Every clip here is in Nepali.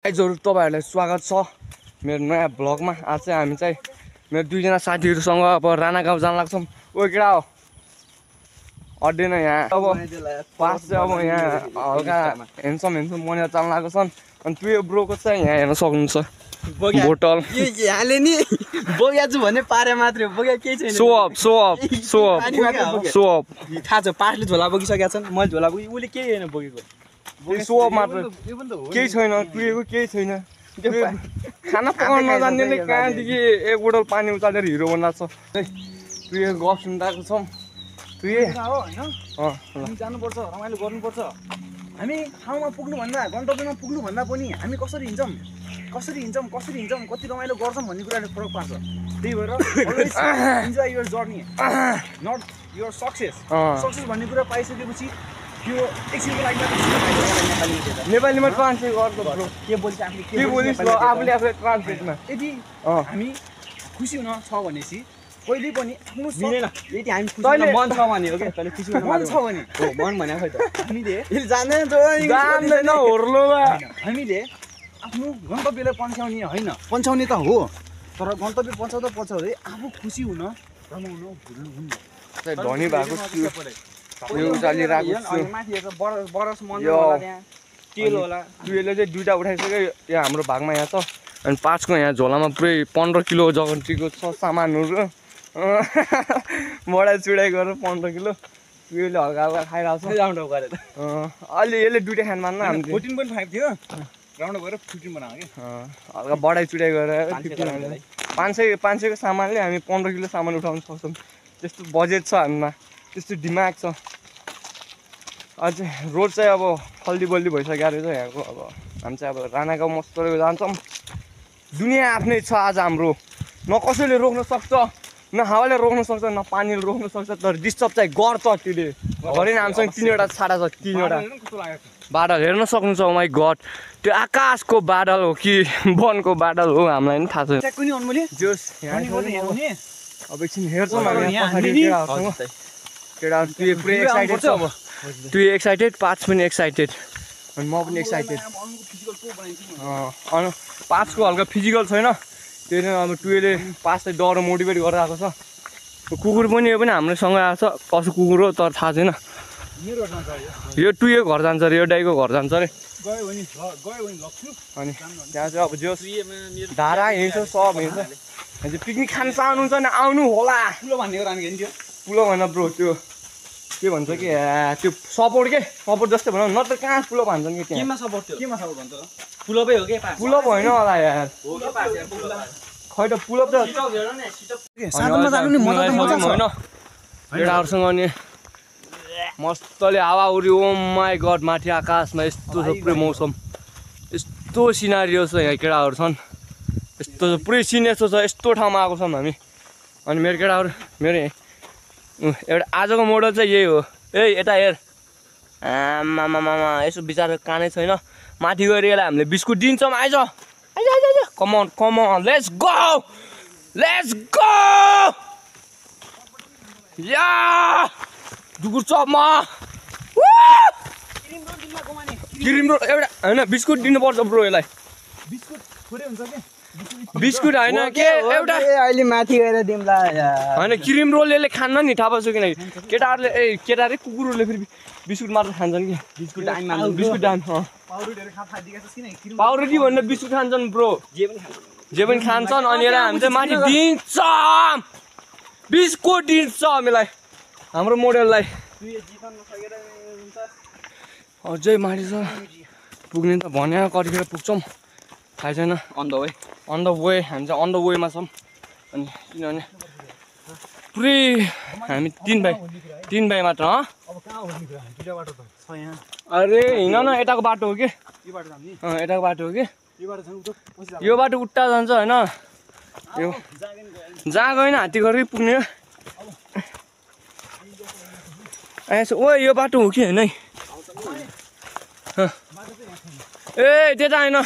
गाइजहरु तपाईहरुलाई स्वागत छ मेरो नयाँ ब्लगमा। आज चाहिँ हामी चाहिँ मेरो दुईजना साथीहरुसँग अब राणा गाउँ जान लाग्छौं। ओ केडा हो अड्डेन यहाँ अब पास चाहिँ अब यहाँ हल्का हेन्सम मनेर चल्न लागेको छन्। अनि त्यो ब्रोको चाहिँ यहाँ हेर्न सक्नुहुन्छ बोतल यहाँले नि बोग्या छु भन्ने पारे मात्रै बोग्या केही छैन। सो अप थाहा छ पासले झोला बोकिसकेका छन्, मैले झोला बोकी उले केही हैन बोकेको। सो अप मात्र केही छैन, तुएको केही छैन। खाना पकाउन नजान्नेले कहाँदेखि एक बोतल पानी उचालेर हिरो बन्दा छ। तुए गफ सुनिरहेको छौँ। तुए हो हैन हामी जानुपर्छ, रमाइलो गर्नुपर्छ। हामी ठाउँमा पुग्नु भन्दा गन्तव्यमा पुग्नु भन्दा पनि हामी कसरी हिँड्छौँ कति रमाइलो गर्छौँ भन्ने कुराले फरक पार्छ। त्यही भएर enjoy your journey not your success. Success भन्ने कुरा पाइसकेपछि त्यो एकछिनको लागि नेपालीमा ट्रान्सलेट गर्छ ब्रो। के बोल्छ आफूले के बोलिस् ल आफूले आफूले ट्रान्सलेटमा। यदि हामी खुसी हुन छ भनेपछि कहिले पनि आफ्नो मिलेन। यदि हामी खुसी हुन मन छ भने हो के तैले खुसी हुन मन छ भने हो मन भने खै त हामीले इल जान्दैन होर्लोमा हामीले आफ्नो गन्तव्यलाई पन्छाउने त हो, तर गन्तव्य पछाउँदै आफू खुसी हुन रमाउन भुल्नुहुन्न। धनी भएको यो उचालिरहेको छु माथि हेर्छ बरस मन होला त्यहाँ तेल होला। दुईले चाहिँ दुईटा उठाइसक्यो यहाँ हाम्रो भागमा यहाँ छ। अनि पाँचको यहाँ झोलामा पुरै 15 किलो जगन्टीको छ सामानहरू। बढाइ चुडाइ गरेर 15 किलो दुईले हल्का हल्का खाइरहेको छ। राउन्ड अप गरेर अहिले यसले दुईटा खान मान्न हामी 14.5 थियो, राउन्ड अप गरेर 15 बनायो के हल्का बढाइ चुडाइ गरेर 500 को सामानले हामी 15 किलो सामान उठाउन सक्छौँ। त्यस्तो बजेट छ हामीमा, त्यस्तो दिमाग छ। अझै रोड चाहिँ अब खल्दी बल्दी भइसक्यो रहेछ यहाँको। अब हामी चाहिँ अब राणा गाउँ मस्तले जान्छौँ। दुनियाँ आफ्नै छ आज हाम्रो, न कसैले रोक्न सक्छ, न हावाले रोक्न सक्छ, न पानीले रोक्न सक्छ। तर डिस्टर्ब चाहिँ गर्छ त्यसले। घरि हामीसँग 3वटा छाडा छ, 3वटा बादल हेर्न सक्नुहुन्छ। ओ माइ गड, त्यो आकाशको बादल हो कि वनको बादल हो हामीलाई पनि थाहा छैन। जोस अब एकछिन हेर्छौँ हामी केटाहरू। त्यो पुरै एक्साइटेड छ अब, त्यो एक्साइटेड, पाँच पनि एक्साइटेड, अनि म पनि एक्साइटेड। अनि पाँचको हल्का फिजिकल छैन, त्यही नै अब टुवेले पाँच चाहिँ डर मोटिभेट गरेर आएको छ। कुकुर पनि यो पनि हाम्रोसँग आएको छ, कसो कुकुर हो तर थाहा छैन। यो टुवेको घर जान्छ अरे, यो दाइको घर जान्छ अरे। अनि त्यहाँ चाहिँ अब जो धारा हिँड्छ सब हिँड्छ। पिकनिक खान चाहनुहुन्छ भने आउनु होला। पुलो भन ब्रो, त्यो के भन्छ कि त्यो सपोर्ट जस्तै भनौँ न, त कहाँ पुलो भन्छन् कि त्यहाँ। पुलो होइन होला यार, खै त पुलो त होइन। केटाहरूसँग अनि मस्तले हावाहुरी। ओ माई गड, माथि आकाशमा यस्तो थुप्रै मौसम, यस्तो सिनारियो छ यहाँ। केटाहरू छन् यस्तो पुरै सिन यस्तो छ, यस्तो ठाउँमा आएको छौँ हामी। अनि मेरो केटाहरू मेरो एउटा आजको मोडल चाहिँ यही हो। ए यता हेर, आमामामा यसो बिचार कानै छैन। माथि गएर यसलाई हामीले बिस्कुट दिन्छौँ। आइज कम अन लेट्स गो या डुकुर चपमा क्रिम रोल एउटा होइन बिस्कुट दिनुपर्छ ब्रो यसलाई। बिस्कुट होइन के एउटा अहिले माथि गएर दिउँला होइन, क्रिम रोल यसले खान्न नि, थाहा पाउँछ किनकि केटाहरूले केटाहरूले कुकुरहरूले फेरि बिस्कुट मात्र खान्छन् कि। बिस्कुट दाम पाउरोटी भनेर बिस्कुट खान्छन् ब्रो, जे पनि खान्छन्। अनि यसलाई हामी चाहिँ माथि दिन्छौँ, बिस्कुट दिन्छौँ हामीलाई, हाम्रो मोडललाई। अझै माथि छ पुग्ने त भन्यो, कतिखेर पुग्छौँ थाहा छैन। अन द वे हामी चाहिँ अन द वेमा छौँ। अनि किनभने पुरै हामी 3 भाइ मात्र। अरे हिँड न, यताको बाटो हो कि, यताको बाटो हो कि, यो बाटो उट्टा जान्छ होइन। यो जहाँ गएन हात्ती गरेरै पुग्ने। ओ यो बाटो हो कि होइन है? ए त्यता होइन,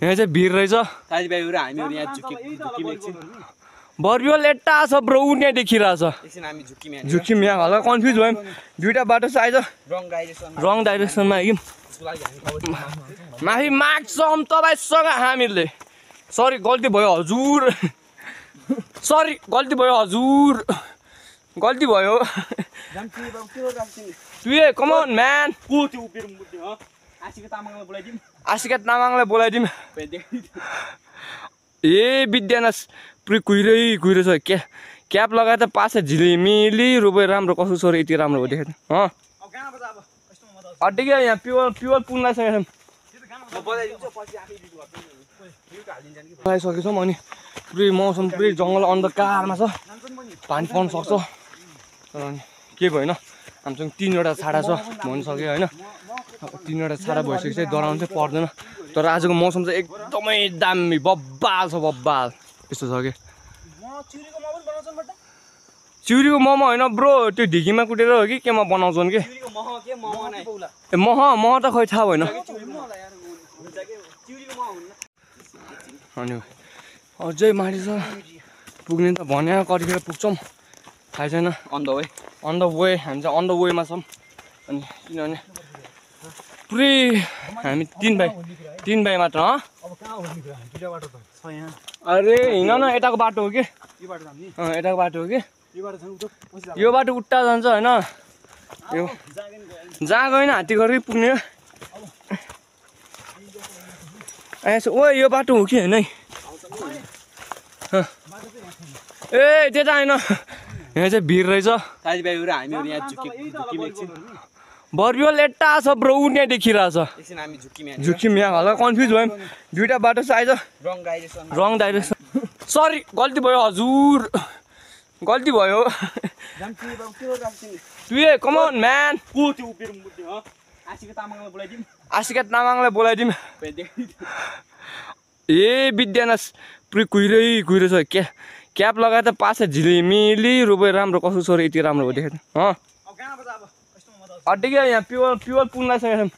यहाँ चाहिँ भिड रहेछ। दाजुभाइहरू हामीहरू यहाँ बर्बियो लेट्टा छ ब्रो उन्ने देखिरहेछ एकछिन हामी झुक्किम यहाँ झुक्किम यहाँ हल्का कन्फ्युज भयौँ दुईटा बाटो छ आइज रङ डाइरेक्सनमा आइगयौँ माफी माग्छौँ तपाईँसँग हामीले सरी गल्ती भयो हजुर सरी गल्ती भयो हजुर गल्ती भयो तुए कम अन म्यान को त्यो उभिएर मुद्दे हो आशिका तामाङलाई बोलाइदिउँ ए विद्यानाथ पुरै कुहिरै छ क्याप लगाएर त पास झिलिमिली रोपे राम्रो कसो छ यति राम्रो हो देखेँ अँ अड्डिकै यहाँ प्युर पुग्न लागिसकेको छौँ अनि पुरै मौसम पुरै जङ्गल अन्धकारमा छ पानी पर्न सक्छ अनि के भएन हामीसँग 3वटा छाडा छ भनिसक्यो होइन 3वटा छाडा भइसकेपछि चाहिँ डराउनु चाहिँ पर्दैन तर आजको मौसम चाहिँ एकदमै दामी बब्बाल छ बब्बाल यस्तो छ कि चिउरीको मोमो होइन ब्रो त्यो ढिकीमा कुटेर हो कि केमा बनाउँछन् कि ए मह त खै थाहा भएन अनि अझै माथि छ पुग्ने त भने कतिखेर पुग्छौँ थाहै छैन अन द वे हामी चाहिँ अन द वेमा छौँ अनि किनभने पुरै हामी 3 भाइ मात्र अरे हिँड न यताको बाटो हो कि यताको बाटो हो कि यो बाटो उट्टा जान्छ होइन यो जहाँ गएन हात्ती गरेर पुग्ने ओ यो बाटो हो कि होइन ए त्यता होइन यहाँ चाहिँ भिड रहेछ साथीभाइहरू हामीहरू यहाँ झुक्किम एकछिन बर्बियो लेट्टा छ ब्रो उन्ने देखिरहेछ एकछिन हामी झुक्किम यहाँ हल्का कन्फ्युज भयौँ दुईटा बाटो छ आइज रङ डाइरेक्सन सरी गल्ती भयो हजुर गल्ती भयो तुए कम अन म्यान को त्यो उभिएर मुद्दे हो आशिका तामाङलाई बोलाइदिउँ ए विद्यानाथ पुरै कुहिरै छ क्याप लगाएर त पास झिलिमिली रोपे राम्रो कसो छ यति राम्रो हो देखेँ अँ अड्डिकै यहाँ प्युर पुग्न लागिसकेको छौँ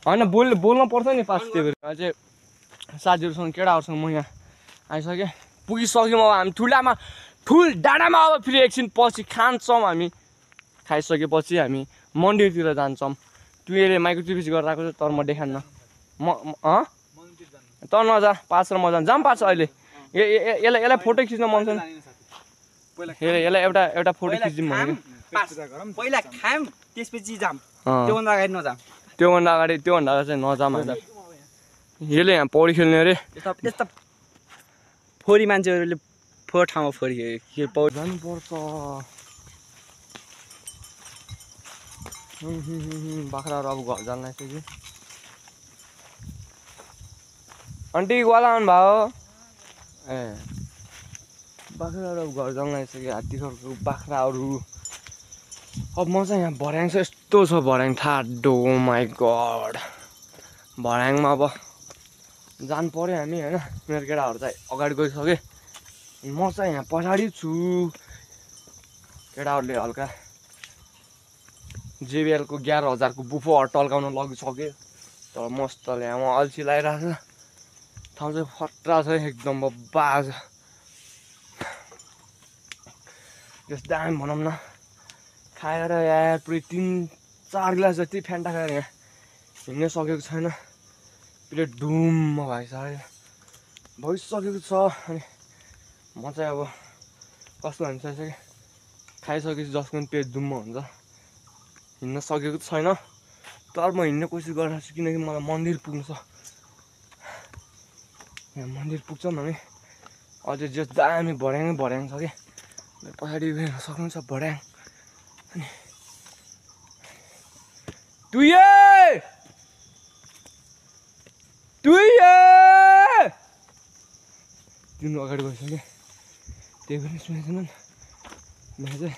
होइन बोल्न पर्छ नि पास त्यो भएर चाहिँ साथीहरूसँग केटाहरूसँग म यहाँ आइसकेँ पुगिसक्यौँ अब हामी ठुल डाँडामा अब फेरि एकछिन पछि खान्छौँ हामी खाइसकेपछि हामी मन्दिरतिर जान्छौँ तुले माइक्रो टिभिज गरेर आएको छ तर म देखान्न त नजा पास र म जाम पार्छ अहिले यसलाई फोटो खिच्न मन छ यसलाई एउटा फोटो खिचिदिउँ भनेको पहिला खाम त्यसपछि जाम त्योभन्दा अगाडि नजाम त्योभन्दा अगाडि चाहिँ नजाम यसले यहाँ पौडी खेल्ने अरे यस्ता फोरी मान्छेहरूले फोहोर ठाउँमा फोरी पौडी जानुपर्छ बाख्राहरू अब घर जान लाग्छ आन्टी वाला आउनु भयो ए बाख्राहरू अब घर जान लाग्छ हात्तीहरूको बाख्राहरू अब म चाहिँ यहाँ भर्याङ छ यस्तो छ भर्याङ थाडो माई गड भर्याङमा अब जानु पऱ्यो हामी होइन मेरो केटाहरू चाहिँ अगाडि गइसके म चाहिँ यहाँ पछाडि छु केटाहरूले हल्का JBL को 11,000 को बुफोहरू टल्काउन लगिसक्यो तर मस्तले यहाँ अल्छी लगाइरहेको छ ठाउँ चाहिँ खतरा छ एकदम बब्बा छ जस दाम भनौँ न खाएर यार पुरै 3-4 गिलास जति फ्यान्टा खाएर यहाँ हिँड्न सकेको छैन पेट डुममा भइसकेको छ अनि म चाहिँ अब कस्तो हुन्छ चाहिँ खाइसकेपछि जसको पनि पेट डुममा हुन्छ हिँड्न सकेको छैन तर म हिँड्ने कोसिस गरिरहेको छु किनकि मलाई मन्दिर पुग्नु छ यहाँ मन्दिर पुग्छौँ भने अझै जस दामी भर्याङ छ कि पछाडि हेर्न सक्नुहुन्छ भर्याङ अनि तुये तिम्रो अगाडि गइसक्यो त्यही पनि सुनेको छैनन् यहाँ चाहिँ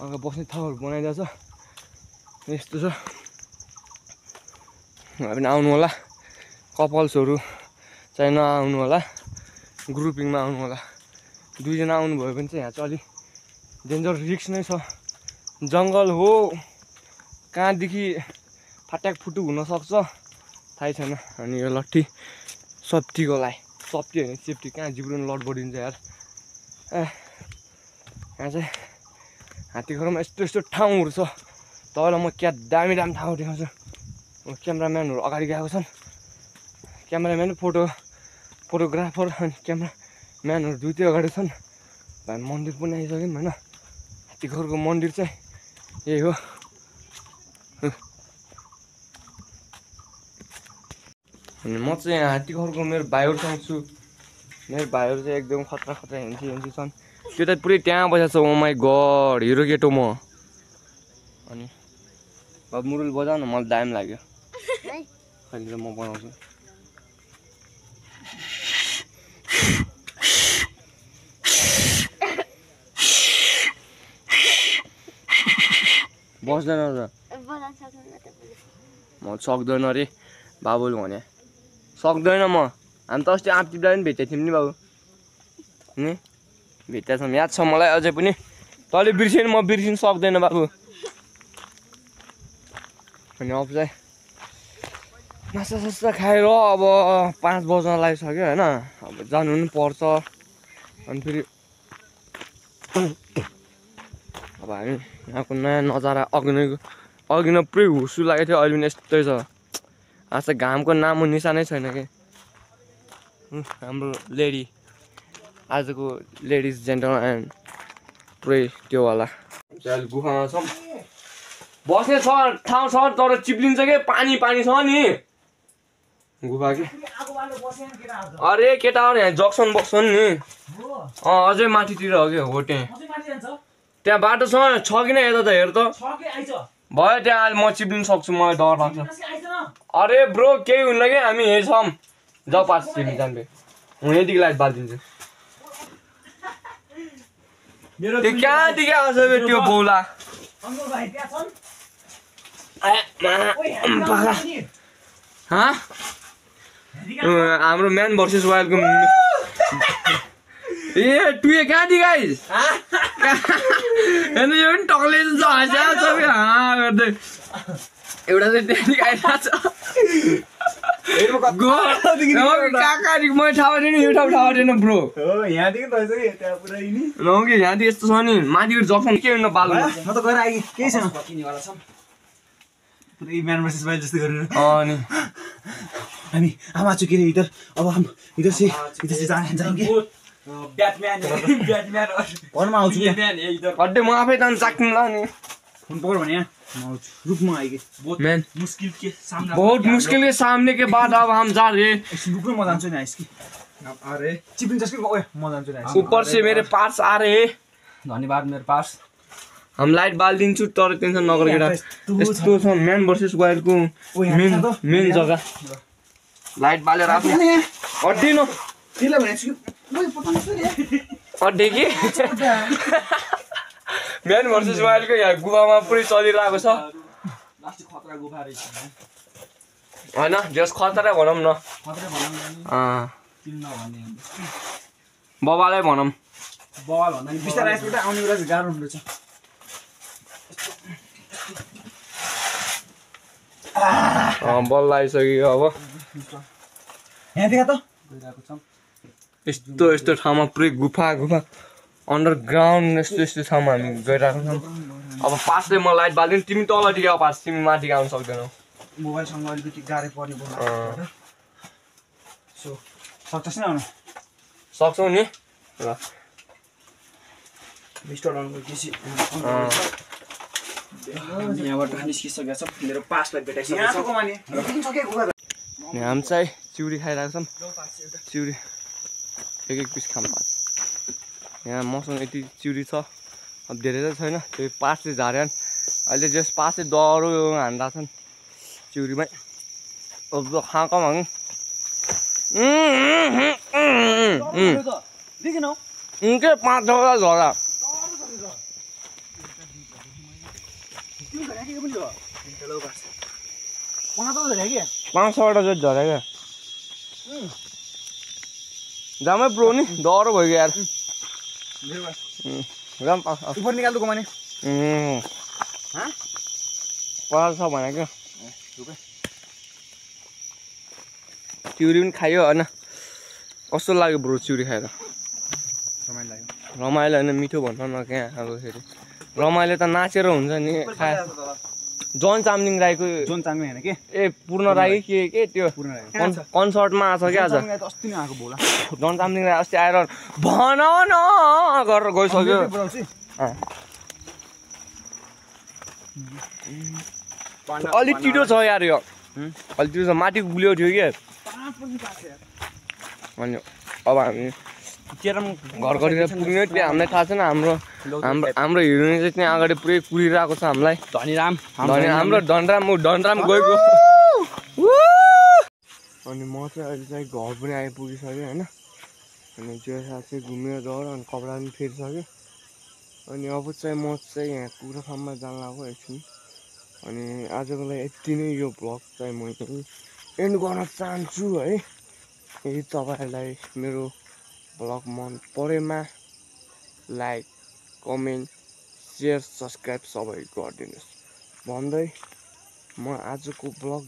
अगाडि बस्ने ठाउँहरू बनाइदिएको छ यस्तो छ पनि आउनु होला कपल्सहरू चाहिँ नआउनु होला ग्रुपिङमा आउनु होला 2 जना आउनु भयो भने चाहिँ यहाँ चाहिँ अलिक डेन्जर रिस्क नै छ जङ्गल हो कहाँदेखि फाट्याक फुटुक हुन सक्छ थाहै छैन अनि यो लट्ठी सप्तीको लागि सप्ती होइन सेफ्टी कहाँ जिब्रोन लड बढिन्छ यार यहाँ चाहिँ हात्तीघरमा यस्तो यस्तो ठाउँहरू छ तपाईँलाई म क्या दामी दामी ठाउँ देखाउँछु क्यामराम्यानहरू अगाडि गएको छन् क्यामराम्यान फोटोग्राफर अनि क्यामराम्यानहरू दुइटै अगाडि छन् भाइ मन्दिर पनि आइसक्यौँ होइन हात्तीघरको मन्दिर चाहिँ यही हो अनि म चाहिँ यहाँ हात्तीघरको मेरो भाइहरूसँग छु मेरो भाइहरू चाहिँ एकदम खतरा खतरा हेन्सी छन् त्यो त पुरै त्यहाँ बसेको छ ओ माई गड हिरो केटो म अनि अब मुरुल बजाऊ न मलाई दामी लाग्यो अहिले त म बनाउँछु बस्दैन त म सक्दैन अरे बाबुले भने सक्दैन म हामी त अस्ति आँप टिप्दा पनि भेटेको थियौँ नि बाबु नि भेटेको छौँ याद छ मलाई अझै पनि तैँले बिर्सिनु म बिर्सिनु सक्दैन बाबु अनि अब चाहिँ नास्ता खाएर अब 5 बज्न लागिसक्यो होइन अब जानु पनि पर्छ अनि फेरि अब हामी यहाँको नयाँ नजारा अघि नै पुरै हुसु लागेको थियो अहिले पनि यस्तै छ आज त घामको नामो निशानै छैन कि हाम्रो लेडी आजको लेडिज जेन्टलम्यान पुरै त्योवाला अहिले गुफामा छौँ बस्ने छ ठाउँ छ तर चिप्लिन्छ के पानी छ नि गुफा के अरे केटाहरू यहाँ जक्सन बक्सन नि अझै माथितिर हो कि हो त्यहाँ बाटो छ कि न यता त हेर त भयो त्यहाँ अहिले म चिप्लिनु सक्छु मलाई डर लाग्छ अरे ब्रो केही हुन्न कि हामी यही छौँ जाऊ पास तिमी जान्बे म यहाँदेखि लाइट बालिदिन्छु त्यो कहाँदेखि आउँछ त्यो बौला हाम्रो म्यान भर्सेस वाइल्डको ए टुए कहाँदेखि गाइस हेर्नु यो पनि टक्ले गर्दै एउटा चाहिँ त्यहाँदेखि आइरहेको छ मैले थाहा थिएन यो ठाउँ थाहा थिएन ब्रो कि यहाँदेखि यस्तो छ नि माथिबाट जक्सन के हुन बाल्नु म त गएर आइ केही छैन पुरै म्यान भर्सेस वाइल्ड जस्तै गरेर अनि हामी आमा चुकेर इधर अब हम इधर से जाएंगे ब्याटम्यान भनमा आउँछु अड्डे म आफै त चाक्नु ल नि फोन पकड भने यहाँ म आउँछु रुकमा आइगे बहुत मुश्किल के सामने के बाद अब हम जा रहे रुक म जान्छु नि आइस कि अरे चिपिङ जसको ओए म जान्छु नि आइस ऊपर से मेरे पास आ रहे धन्यवाद मेरो पास हम लाइट बालिदिन्छु तर टेन्सन नगर केटा यस्तो छ म्यान भर्सेस वाइल्डको मेन जग्गा लाइट बालेर आफू अड्डे न अड्डे कि म्यान भर्सेस वाइल्डको यहाँ गुफामा पुरै चलिरहेको छ होइन जस खतरा भनौँ न बबालाई भनौँ बल भन्दा नि बिस्तारै आइसबाट आउने कुरा चाहिँ गाह्रो हुँदैछ बल लगाइसक्यो अब यहाँ देखा त गइरहेको छौँ यस्तो ठाउँमा पुरै गुफा अन्डरग्राउन्ड यस्तो ठाउँमा हामी गइरहेको छौँ अब पासले म लाइट बाल्दिनु तिमी तलदेखि अब पास तिमी माथिको आउनु सक्दैनौ मोबाइलसँग अलिकति गाह्रै पर्ने बोल्नु सो सक्छस् नि आउनु सक्छौ नि ल मिस्टर अनको केसी यहाँबाट निस्किसकेको छ मेरो पासलाई भेटाइसकेको हामी चाहिँ चिउरी खाइरहेको छौँ चिउरी एक पिस खाम पास यहाँ मसँग यति चिउरी छ अब धेरै त छैन त्यो पासले झार्यान् अहिले जस पासले डह्रो हान्दा छन् चिउरीमै अब खाँका भाङ के 5-6 झरा 5-6वटा जति झऱ्यो क्या जामै ब्रो नि डह्रो भयो यार ऊपर निकाल दूँ मैंने पराल छ भने क्या चिउरी पनि खायो होइन कस्तो लाग्यो ब्रो चिउरी खाएर रमाइलो लाग्यो रमाइलो होइन मिठो भन्छ न क्या अब फेरि रमाइलो त नाचेर हुन्छ नि खाए जन चामलिङ राईको जोन चामलिङ होइन के ए पूर्ण राई के त्यो पूर्ण राई कन्सर्टमा आएको छ क्या आज त अस्ति नै आएको बोला जन चामलिङ राई अस्ति आएर भन न गरेर गइसक्यो अलिक छिटो छ यार यो अलिक छिटो छ माथि गुलियो थियो कि अनि अब हामी केरम घर घरतिर पुग्ने त्यो हामीलाई थाहा छैन हाम्रो हाम्रो हिरोइन चाहिँ त्यहाँ अगाडि पुरै कुरिरहेको छ हामीलाई धनीराम हाम्रो धनराम गएको अनि म चाहिँ अहिले चाहिँ घर पनि आइपुगिसकेँ होइन अनि त्यो साथ चाहिँ घुमेर गएर अनि कपडा पनि फेरिसक्यो अनि अब चाहिँ म चाहिँ यहाँ कुखुरा फार्ममा जान लाग्यो एकछिन अनि आजको लागि यति नै यो भ्लग चाहिँ म एन्ड गर्न चाहन्छु है यदि तपाईँहरूलाई मेरो भ्लग मन परेमा लाइक कमेन्ट सेयर सब्सक्राइब सबै गरिदिनुहोस् भन्दै म आजको भ्लग